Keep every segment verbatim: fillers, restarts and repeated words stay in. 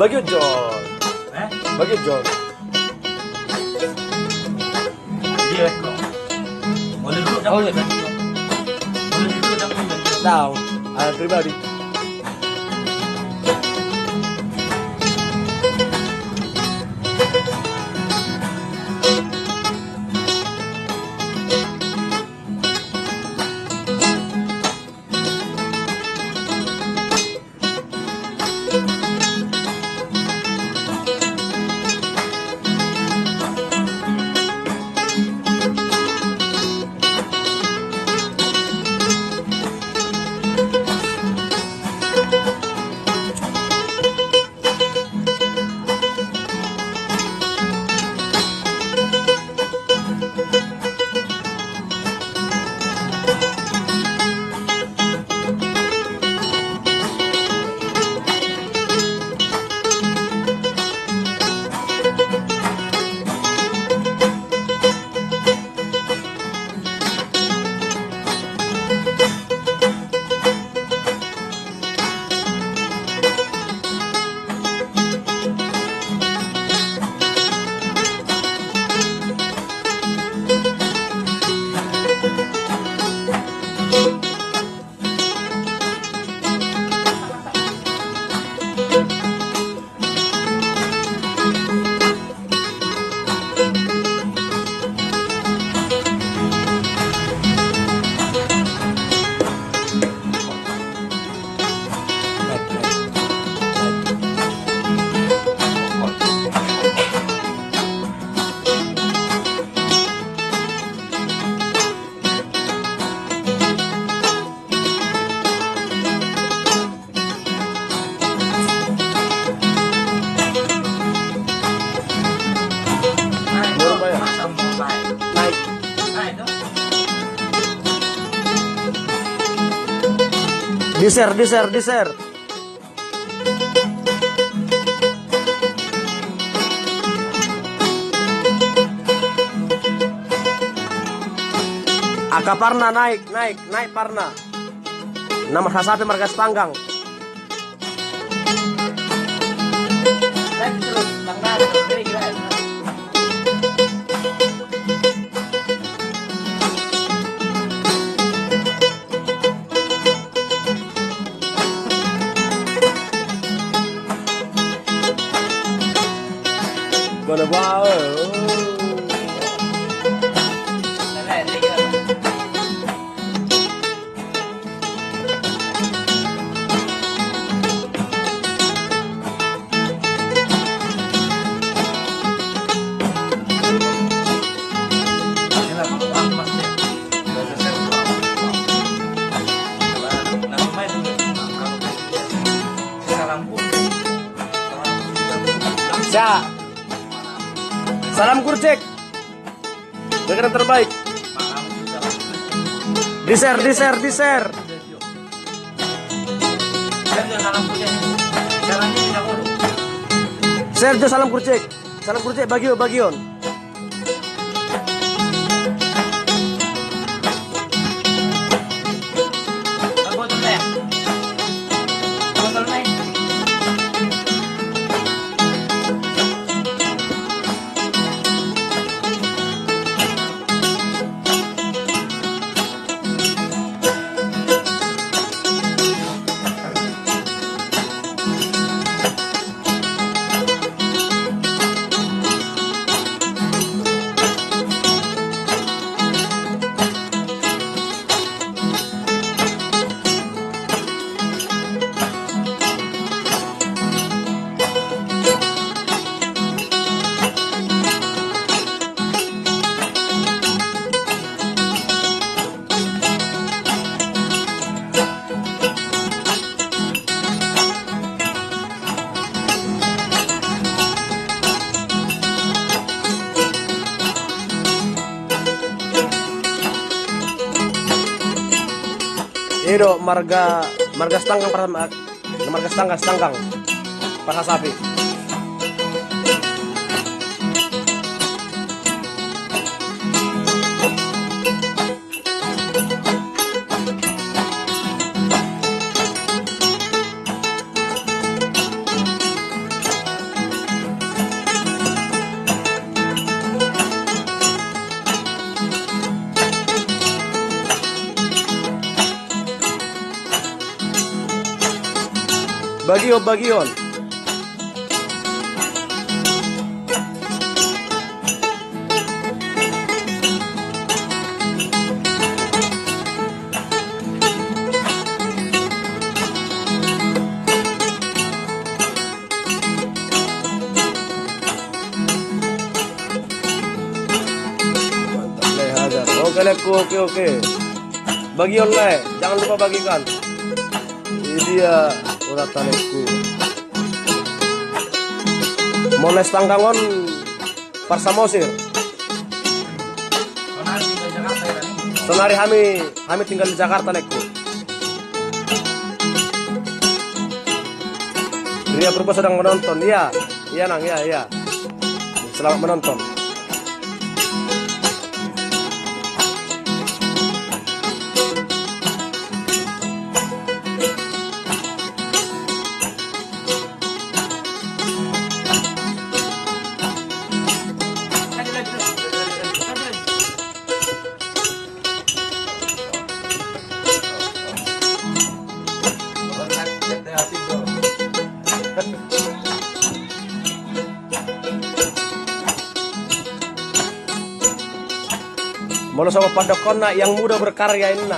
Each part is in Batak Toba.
Bagi John. Eh? Bagi John. Dia kok. Boleh duduk, oh, iya. Boleh duduk, tapi tahu. Ah, pribadi. Di-share, di-share, di-share. Angka parna naik, naik, naik parna. Na marhasapi margas panggang. Sa-, salam kurcik. Berikan yang terbaik. Di-share, di-share, di-share. Share jo salam kurcik. Salam kurcik, bagi, bagi on. I do marga, marga Sitanggang, par-, marga Sitanggang, Sitanggang. Parhasapi. Bagihon, bagihon. Mantap, Lae Hajar. Oke, Laengku, oke, oke. Bagihon, Lae. Jangan lupa bagikan. Ini dia, ora, Laengku. Molo Sitanggang on, Par Samosir. Sonari hami, hami tinggal di Jakarta, Laengku. Ria Purba sedang menonton, iya. Iya, Nang, iya, iya. Selamat menonton. Molo songon pandokkonna, yang muda berkarya, inna.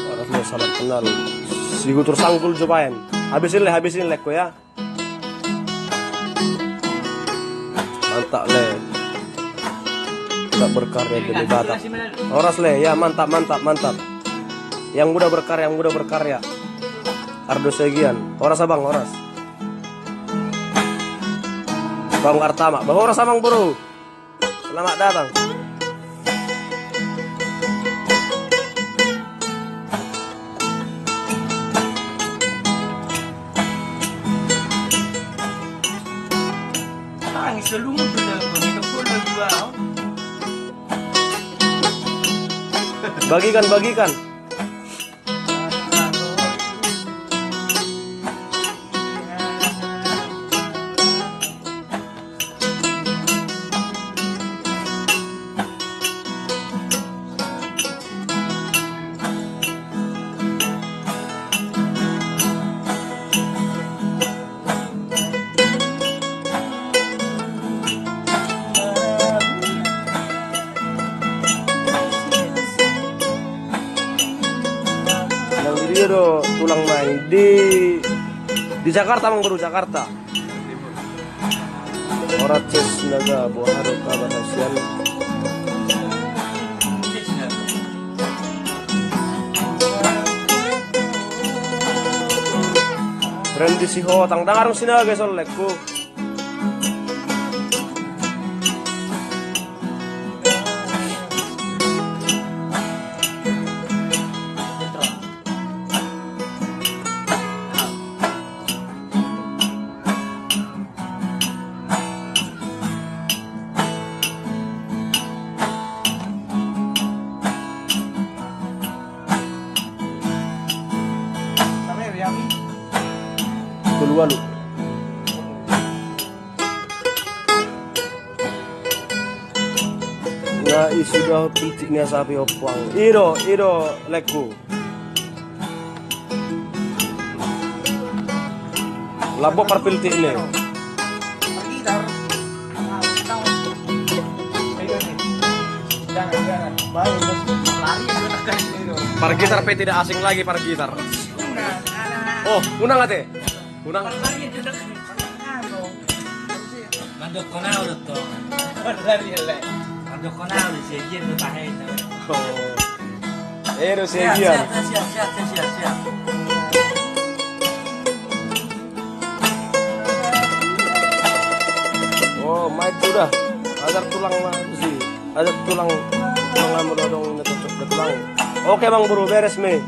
Horas, Lae, salam kenal. Si Gutur Sanggul jo baen. Habis ini, Lae, habis ini, Laengku, ya. Mantap, Lae. Tetap berkarya demi Batak. Horas, Lae, ya, mantap, mantap, mantap. Yang muda berkarya, yang muda berkarya. Ardo Siagian. Horas, Abang, horas. Bang Artama. Bah, horas, Amang, bro. Selamat datang. Tangis selungun tu dalam, kita pun lagi, wow. Bagikan, bagikan. Nang di dia do tulang main? Di, di Jakarta, Amang, bro, Jakarta. Horas, Ces Naga, boha do kabar hasian? Randy Sihotang, ndang adong Sinaga i, Laengku. Tolu ualu. Na i suda piltik ni hasapi, ompang. I do, i do, Laengku. Lambok parpiltik ni. Pargitar pe tidak asing lagi, pargitar. Oh, unang ate. Unang. Dokkon au do tong. Mandok kona au do siagian do tahe. Oh. Eh, do siagian. Siap, siap, siap, siap, siap, siap. Oh, main sudah. Ajar tulang ma si. Ajar tulang, tulang nama dodong ini tulang. Oke, Bang Bro, beres me.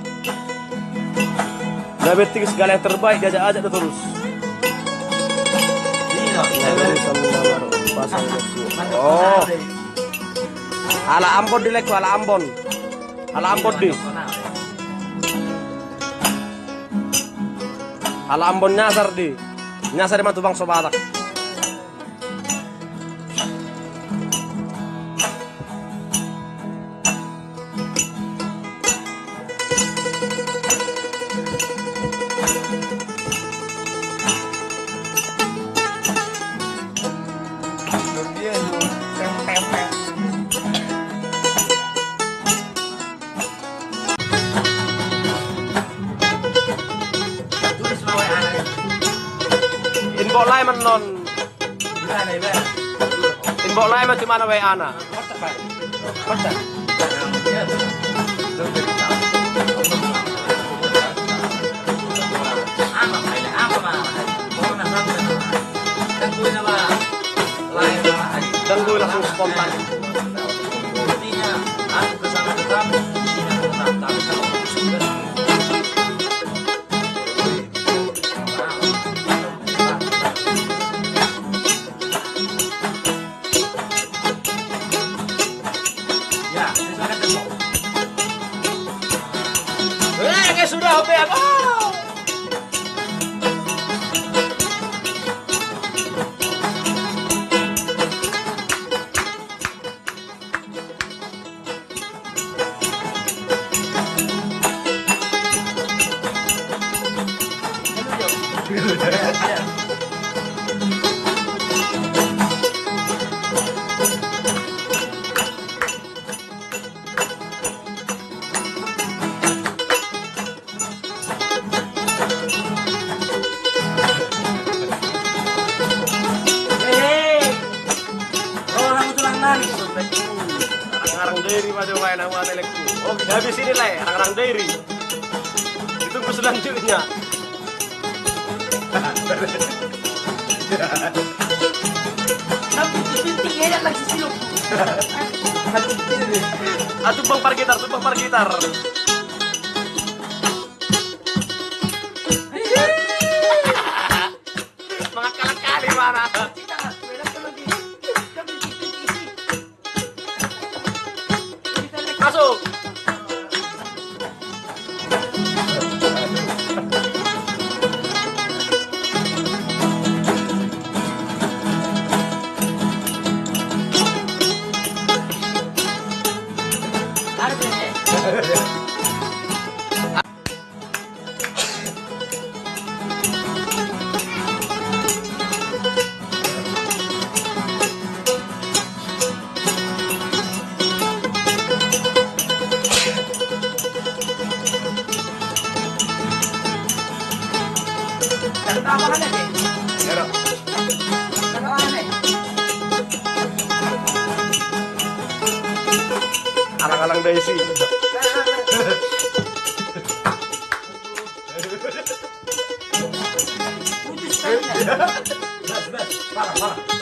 Na penting segala yang terbaik diajak-ajak do terus. Iya, terus sama pasang. Oh. Ala Ambon di lek, ala Ambon. Ala Ambon di. Ala Ambon nyasar di. Nyasar di ma tu bangso Batak. Inbox lae ma non. Inbox lae ma tu mana W A na. Dan gue langsung spontan. Eh, sudah, oke, apa? Arang-arang deri ma jo main, ahu ate lekku. Oh, habis ini, Lae, arang-arang deri. Ditunggu selanjutnya. Tapi pinting enak lagi sih lo. Atuh bang pargitar, tuh bang pargitar. Mangakal-akali mana? Masuk. Alang-alang da isi. Putus tadi. Bas, bas. Parah, parah.